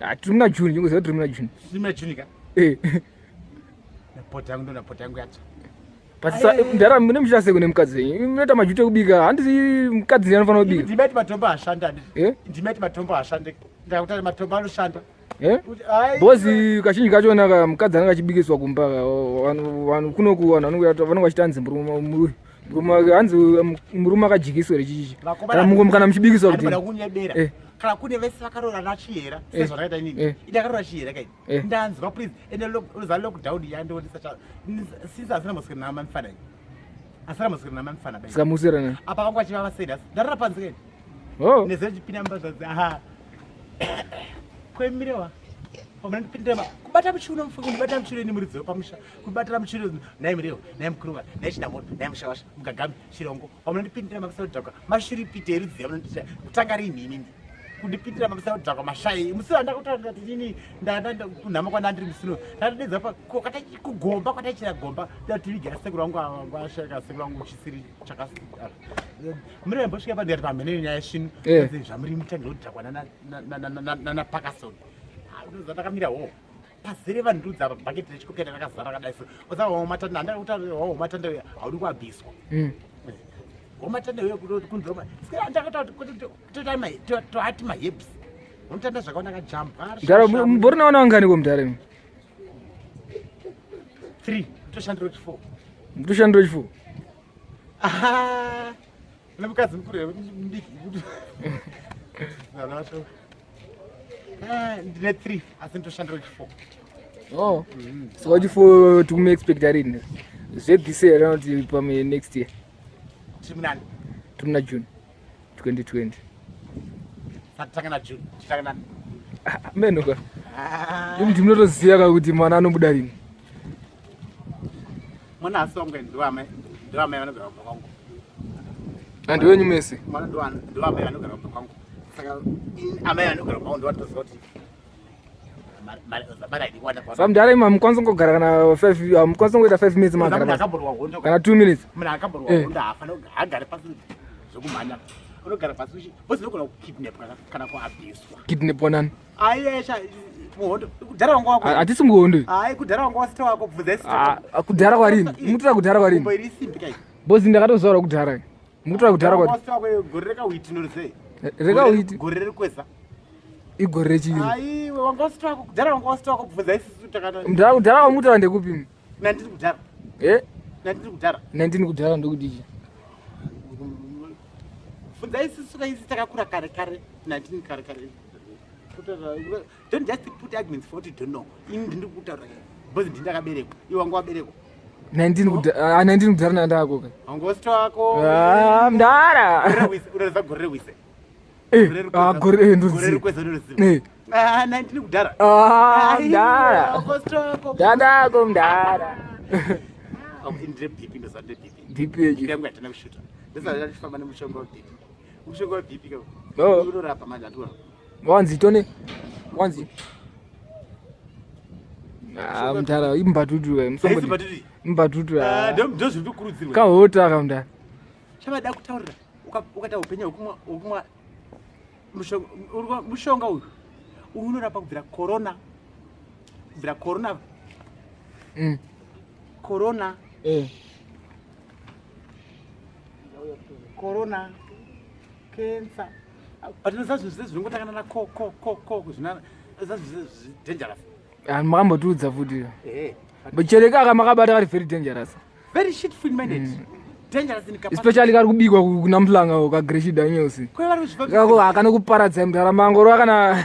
Ah, tiri muna June, chingoziva tiri muna June. Tiri muna June ka? Eh. Nepota yangu ndona pota yangu yatsva. But ndara mune muchita sei kune mukadzi wenyu? Munoita majuti ekubika. Handisi mukadzi ndiye anofanira kubika. Ndimeti matombo ashanda. Eh? Ndimeti matombo ashande. Ndakutari matombo anoshanda. Eh? Bozi kazhinji kachona ka mukadzi anenge achibikiswa kumba ka vanhu vanhu kunoku vanhu vanenge vanenge vachiti hanzi murume murume wake hanzi murume akajikiswa here chichichi kana mungo kana muchibikiswa kuti Anoda kunyebera. Eh. Kana kune vese vakaroora nachihera Eh. sezvakaita inini. Eh. Ndakaroora chihera kai. Eh. Ndanzwa please ende unoziva lockdown yandionesa cha since asina muswera nama mfana. Asina muswera nama mfana bai. saka musirana Apa vangu vachivava sei ndarara panze kai. oh Nezve chipinda mumba zvanzi aha. Kwemirewa. Pamunondipindira kubata muchiuno mufunge kundibata muchiuno ini muridzo pamusha kubatira muchiuno nhai Murewa nhai Mukuruva nhai Chinamoro nhai Mushawasha Mugagami Chirongo pamunondipindira makusara kudhakwa mashiripiti erudzi yamunonditira kutanga rini inini kundipindira makusara kudhakwa mashai musi wandakutaura kuti inini kunhama kwandandiri musi uno ndadedza kugomba kwataichira gomba ndativigira sekuru vangu vangu ashaika sekuru vangu chisiri chaka muri vambosvika pa ndikati pamhene nyaya yesvinu Eh. zvamuri mutangira kudhakwa nana Pakasoni ndakamira ho pazere vanhu ndudzi apa bhaketi rechikokera rakazara rakadai so oza waomatanda handakutaura waomatanda uya haudi kuabhiswa wamatanda uya kunzoma ndakataura toati maherbs unotanda zvakaona kajambwa mudhara mbori naona wangani ko mudhara imi 3 toshandira kuti 4 mutoshandira chifu Aha! Nemukadzi mukuru here mudiki Vana vacho. Ah, ndine 3 asi ndotoshandira kuti 4 oh saka kuti four tikumuexpecta rini zvethis year kana kuti pamwe next year tiri munani tiri muna June 2020 satanga na June titanga nani menoka imi ndinotoziva ka kuti mwana anobuda rini mwana asi wangu ndiwamai ndiwamai vanogara kumba kwangu handiwenyu mese mwana ndiwamai vanogara kumba kwangu saka amai vanogara kumba kwangu ndovatoziva kuti saka mudhara imi hamukwanisi kungogara kana five hamukwanisi kungoita 5 minutes magara munhu pasi akamborwa hondo kana 2 minutes munhu akamborwa Eh. hondo haafani haagari pasi zvekumhanya unogara pasi uchi bozi unogona kukidnapwa kana kuabhiswa kidnapwa nani aiyesha muhondo kudhara wangu wako hatisi muhondo hai kudhara wangu wasita wako bvunza isita Ah, kudhara kwarini mukutora kudhara kwarini kumbo iri simbi kai bozi ndakatozvarwa kudhara mukutora kudhara kwari wasita wako gore rekawiti norisei rekawiti gore rekweza igore rechiri aiwe wanga wasita wako kudhara wanga wasita wako bvunza isisu takata mudhara kudhara kwamukutora ndekupi nandiri kudhara e nandiri kudhara 19 kudhara ndokudii bvunza isisu kaisi takakura kare kare 19 kare kare don't just put arguments for what you don't know ini ndiri kutaura because ndini ndakaberekwa iwe wanga waberekwa 19 kudhara 19 kudhara nandakoka wanga wasita wako Ah, mudhara unoziva gore rewise Eh, ah, gore eh, gore ndoziva rekweza unoziva Eh. Ah, 19 kudhara Ah, mudhara Wanga wasita wako ndandako mudhara ndine BP ndoziva ndine BP BP yechi yangu yatina kushuta ndosaka ndachifamba nemushonga weBP mushonga weBP ka Oh. unorapa manje andikurapa wanzi tone wanzi Ah, mudhara imbatutu Haisi musomboti mbatutu? imbatutu Ah, ndozviri kukurudzirwa kahota ka mudhara chavada kutaurira ukaita upenyu hwekumwa mushonga uyu uyu unorapa kubvira corona kubvira corona Corona Eh. Corona cancer but inoziva zvinhu zvese zvinongotangana na ko ko ko ko zvina zvinhu dangerous Ah, makambotiudza futi eh chereka aka makabata kari very dangerous very shitful minded dangerous in capacity Especially kari kubikwa kuna Muhlanga kaGreshi Daniels. Kwe vari kuzvifambisa Kako hakana kuparadza mudhara mangoro akana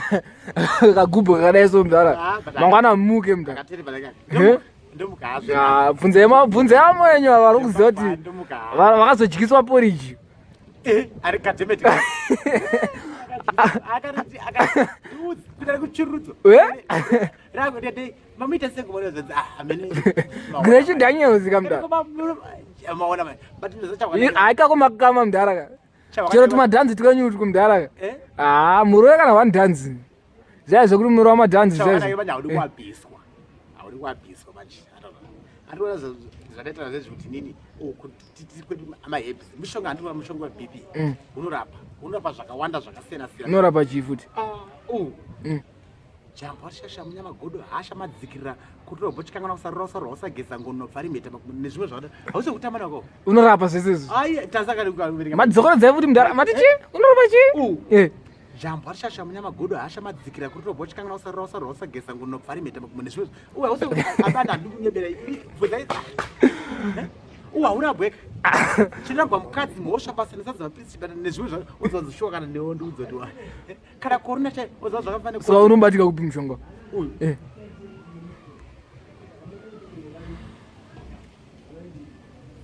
kagubhu kakadai so mudhara. Ah, but Mangwana muke mudhara. akateri balaka Eh? ndomuka hazvo Ah, bvunzai bvunzai amwe enyu ava vari kuziva kuti ndomuka vakazodyiswa poriji. eh ari kademeti akariti akati kuda kuchirudzo Eh? rako ndati mamuita sengomona zvanzi ah amene Greshi Daniels kamudhara. Maona manje but ndozacha Haikako makama mudhara ka. Chero tumadhanzi twenyu kumudhara ka. Eh? Ah, murowe kana one dhanzi. Zvaya zvekuti murowa madhanzi chawana manje haudi zvaizvo. kuabhiswa haudi kuabhiswa manje andiona zvadaita zvezvekuti nini kwedu amaherbs mushonga handiona mushonga weBP unorapa unorapa zvakawanda zvakasiyana siyana. Unorapa chii futi? Ah, Mm. Jambwa rishasha munyama godo hasha madzikirira kutorobho chikangana kusarura usarura usageza ngono pfari mheta nezvimwe zvakadaro. Hausi kutamba nako. Unorapa zvese izvi. Ai tasaka kuverenga. Madzokoro dzai futi mudhara mati chi? Unorapa chi? U. Eh. Jambwa rishasha munyama godo hasha madzikirira kutorobho chikangana usarura usarura usageza ngono pfari mheta nezvimwe. Uwe hausi abana handikunyebera. Bvunza. Uwe hauna bweka. Chinangwa mukadzi mhosva basa nesadza mapirisi nezvimwe zvakadaro. Udzwa zvishuwa kana newe ndiudza kuti kana corona chai oziva zvakafanira saka unobatika kupi mushonga uyu eh.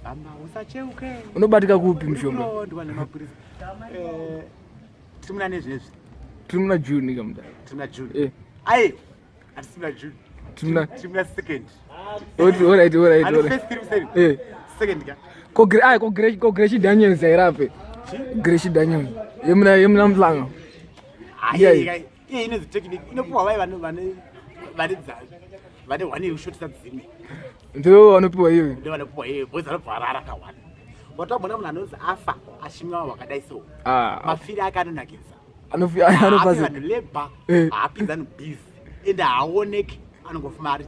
Hamba usacheuke. Unobatika kupi mushonga? Ndwa nemapurisa. Eh, tiri muna nezvinezvi. Tiri muna June kamuda. Tiri muna June. Eh. Aye. Hatisi muna June. Tiri muna tiri muna second. Alright, alright, alright. First tiri second. Eh. Second ka. Ko gre ay ko gre ko Gracie Daniels airape. Gracie Daniels. Yemuna yemuna mhlanga. Ayi iye ine technique inopuwa vai vane vane vane vane one yekushotisa dzimwe. Ndivo vanopiwa iyoyo. Ndivo vanopiwa iyoyo boys vanobva varara ka one. Watomboona munhu anonzi afa achimwa wakadai so. Ah. Mafiri ake anonakidza. Anofi anopa vanhu labor. Eh. Haapinzi vanhu busy. Ende haaoneki anongofuma ari.